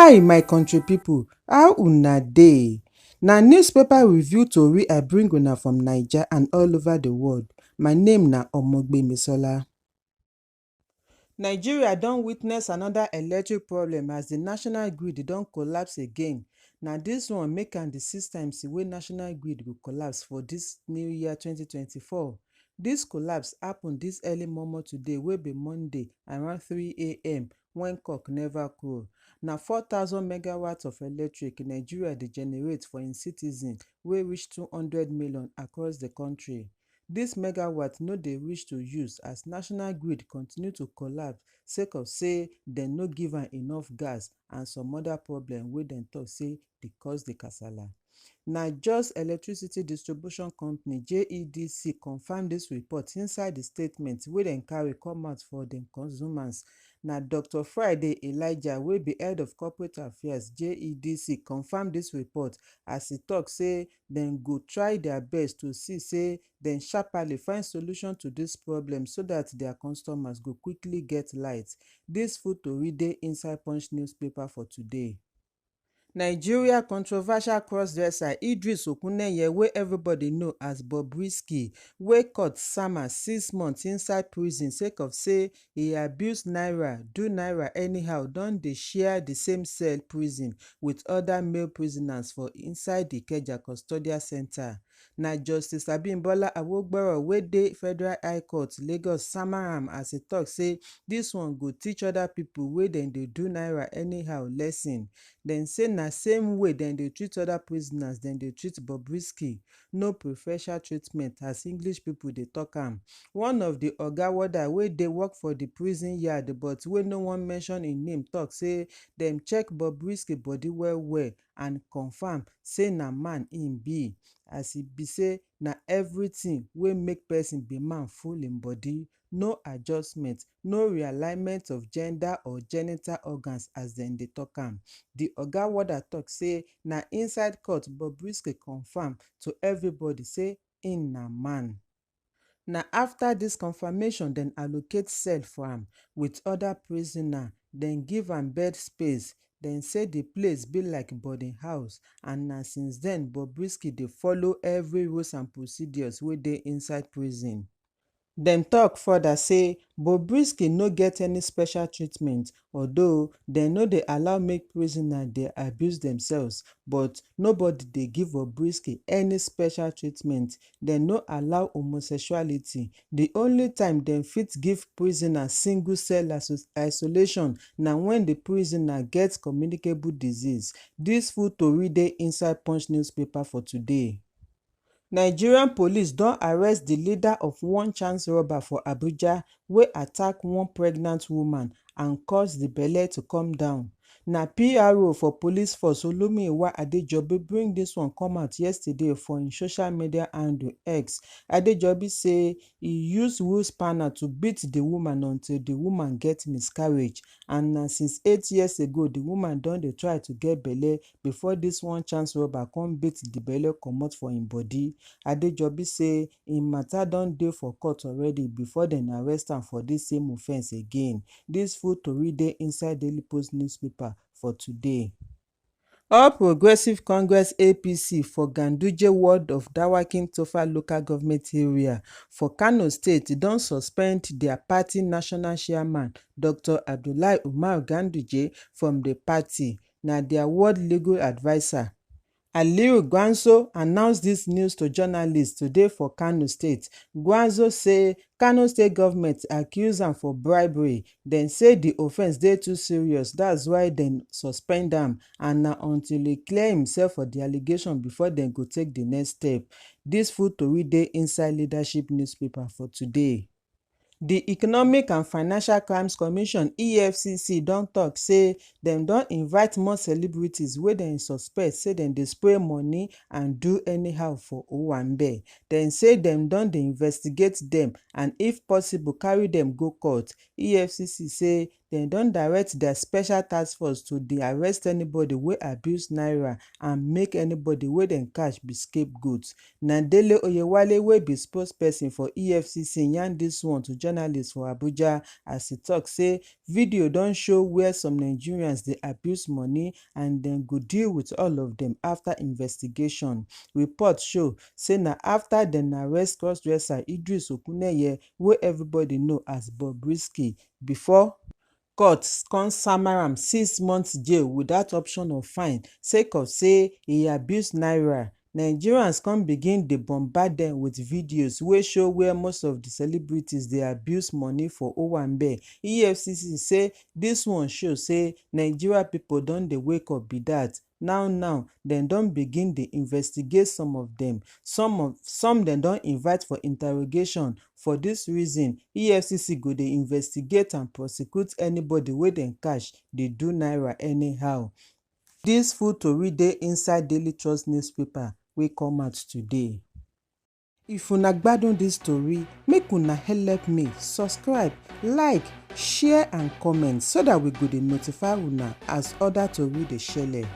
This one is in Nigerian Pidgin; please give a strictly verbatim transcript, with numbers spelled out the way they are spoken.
Hi, my country people, how una dey? Na newspaper review tori I bring una from Naija and all over the world. My name na Omogbemisola. Nigeria don witness another electric problem as the national grid don collapse again. Na this one make am the sixth time since wey national grid go collapse for this new year twenty twenty-four. This collapse happen this early momo today, wey be Monday, around three a m, when cock never crow. Na four thousand megawatts of electric Nigeria dey generate for im citizen, wey reach two hundred million across the country. This megawatt no dey reach to use as national grid continue to collapse sake of say dem no give am enough gas and some other problem wey dem talk say dey cause the kasala. Na Jos Electricity Distribution Company, J E D C, confirm this report inside the statement wey dem carry come out for dem consumers. Na Doctor Friday Elijah, wey be head of corporate affairs, J E D C, confirm this report as e talk say dem go try their best to see say dem sharply find solution to this problem so that their customers go quickly get light. This full tori dey inside Punch newspaper for today. Nigeria controversial crossdresser Idris Okuneye, wey everybody know as Bobrisky, wey court sama six months inside prison sake of say e abuse naira, do naira anyhow, don dey share the same cell prison with other male prisoners for inside the Ikeja Custodial Center. Na Justice Abimbola Awogboro, wey dey Federal High Court, Lagos, sama am as e talk say this one go teach other people wey dem dey do naira anyhow lesson. Dem say na same way dem dey treat other prisoners, dem dey treat Bobrisky. No preferential treatment, as English people dey talk am. One of the oga warder wey dey work for the prison yard, but wey no wan mention im name, talk say dem check Bobrisky body well well and confirm say na man im be, as e be say na everything wey make person be man full im body, no adjustment, no realignment of gender or genital organs, as dem dey talk am. The oga warder talk say na inside court Bobrisky confirm to everybody say im na man. Na after this confirmation dem allocate cell for am with other prisoner, dem give am bed space. Dem say the place be like boarding house, and na since then Bobrisky dey follow every rules and procedures wey dey inside prison. Dem talk further say Bobrisky no get any special treatment, although dem no dey allow make prisoner dey abuse themselves, but nobody dey give Bobrisky any special treatment. Dem no allow homosexuality. The only time dem fit give prisoner single cell iso-, isolation na when the prisoner get communicable disease. This full tori dey inside Punch newspaper for today. Nigerian police don arrest the leader of one chance robber for Abuja wey attack one pregnant woman and cause the belle to come down. Na P R O for police force, Olumiwa Adejobi, bring this one come out yesterday for im social media handle X. Adejobi say e use wheel spanner to beat the woman until the woman get miscarriage, and na since eight years ago the woman don dey try to get belle before this one chance robber come beat the belle comot for im body. Adejobi say im matter don dey for court already before dem arrest am for this same offence again. This full tori dey inside Daily Post newspaper for today. All Progressive Congress, A P C, for Ganduje ward of Dawakin Tofa local government area for Kano State don suspend their party national chairman, Doctor Abdullahi Umar Ganduje, from the party. Na their ward legal adviser, Aliyu Gwanzo, announce this news to journalists today for Kano State. Gwanzo say Kano State government accuse am for bribery. Dem say the offence dey too serious, that's why dem suspend am, and na until he clear himself for the allegation before dem go take the next step. This full tori dey inside Leadership newspaper for today. The Economic and Financial Crimes Commission, E F C C, don talk say dem don invite more celebrities wey dem suspect say dem dey spray money and do anyhow for Owambe. Dem say dem don dey investigate dem and, if possible, carry dem go court. E F C C say Dem don direct their special task force to dey arrest anybody wey abuse naira and make anybody wey dem catch be scapegoat. Na Dele Oyewale, wey be spokesperson for E F C C, yarn dis one to journalists for Abuja, as e talk say video don show where some Nigerians dey abuse money and dem go deal with all of them after investigation. Reports show say na after dem arrest crossdresser Idris Okuneye, wey everybody know as Bobrisky, before court come sama am six months jail without option of fine sake of say e abuse naira. Nigerians come begin dey bombard dem with videos wey show where most of the celebrities dey abuse money for Owambe. E F C C say this one show say Nigeria people don dey wake up be that. Now now, dem don begin dey investigate some of dem. Some of some dem don invite for interrogation. For this reason, E F C C go dey investigate and prosecute anybody wey dem catch dey do naira anyhow. This full tori dey inside Daily Trust newspaper wey come out today. If una gbadun this tori, make una help me subscribe, like, share and comment so that we go dey notify una as other tori dey shele.